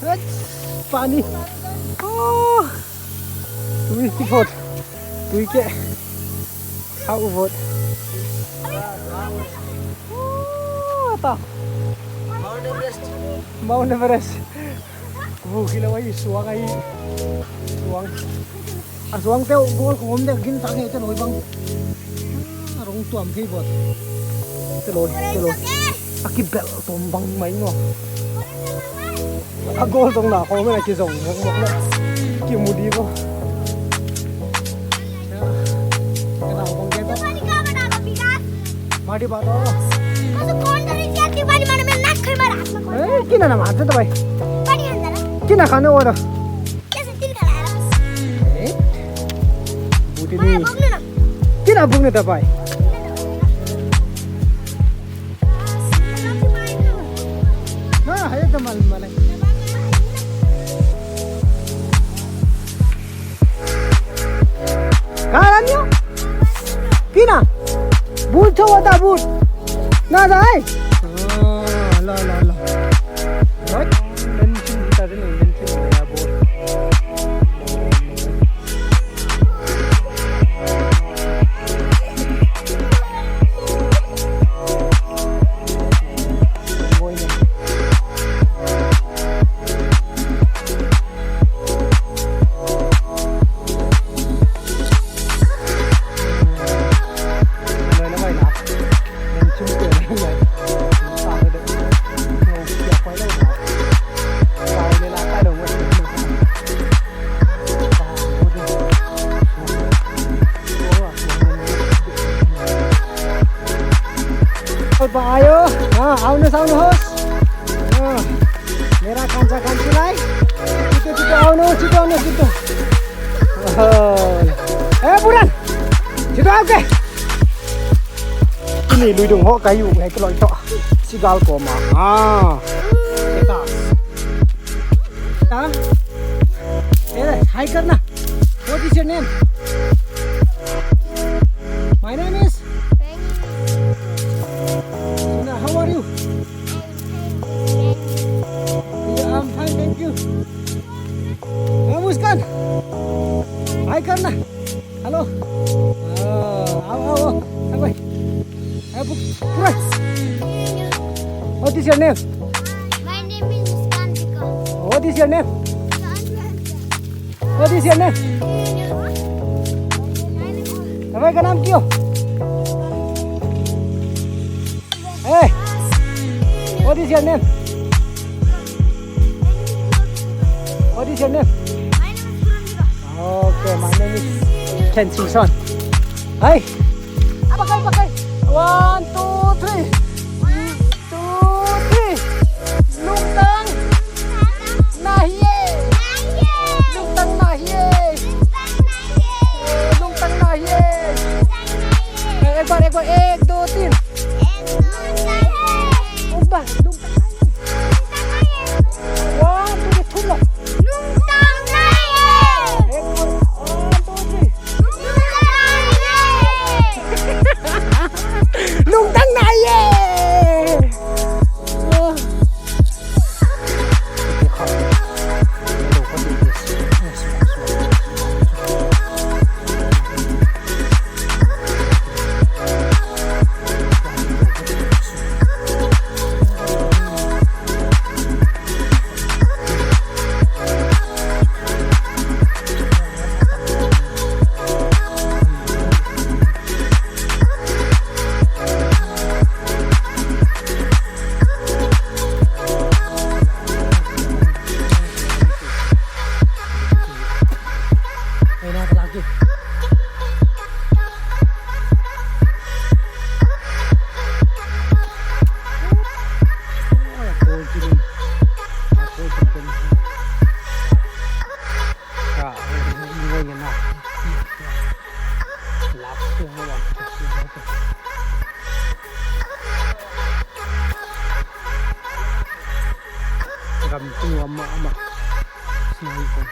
पानी तुई भोट तुई के खाऊ vote apa Mount Everest gila wai suang ai suang teo bol ko om de gin tang he te loi bang rong tuam thi bot te loi aki bel tom bang mai ngo a gol tong na ko me ki zong mok mok na ki mu di ko cái nào con game mari ba to किन नमाज त भाइ किन खानु हो र किन पुग्ने तपाईँ त मलाई कहाँ लान्यो किन बुट छ त बुट नजा है ल ल ल आयो आउनुहोस् मेरा कान्छा कान्छीलाई छिटो आउनुहोस् छिटो ए बुढा छिटो आऊ के ini luidung ho kayu hay cái loại to sigal ko ma eta hi karna what is your name my name is how are you yeah, I'm fine thank you Muskan hi karna hello What is your name? My name is Muskantika. What is your name? What is your name? तपाईको नाम के हो? Hey, what is your name? What is your name? My name is Purandika. Okay, my name is Ken Singson. Hey, pakai. 1, 2, 3. Lung tang nahiye. Ek baar 1, 2, 3. Ubah lung tang nahiye. 1, 2, 3 thum lo. Lung tang nahiye. 1, 2, 3. Lung tang nahiye. Cầm cái ngòm mà sniper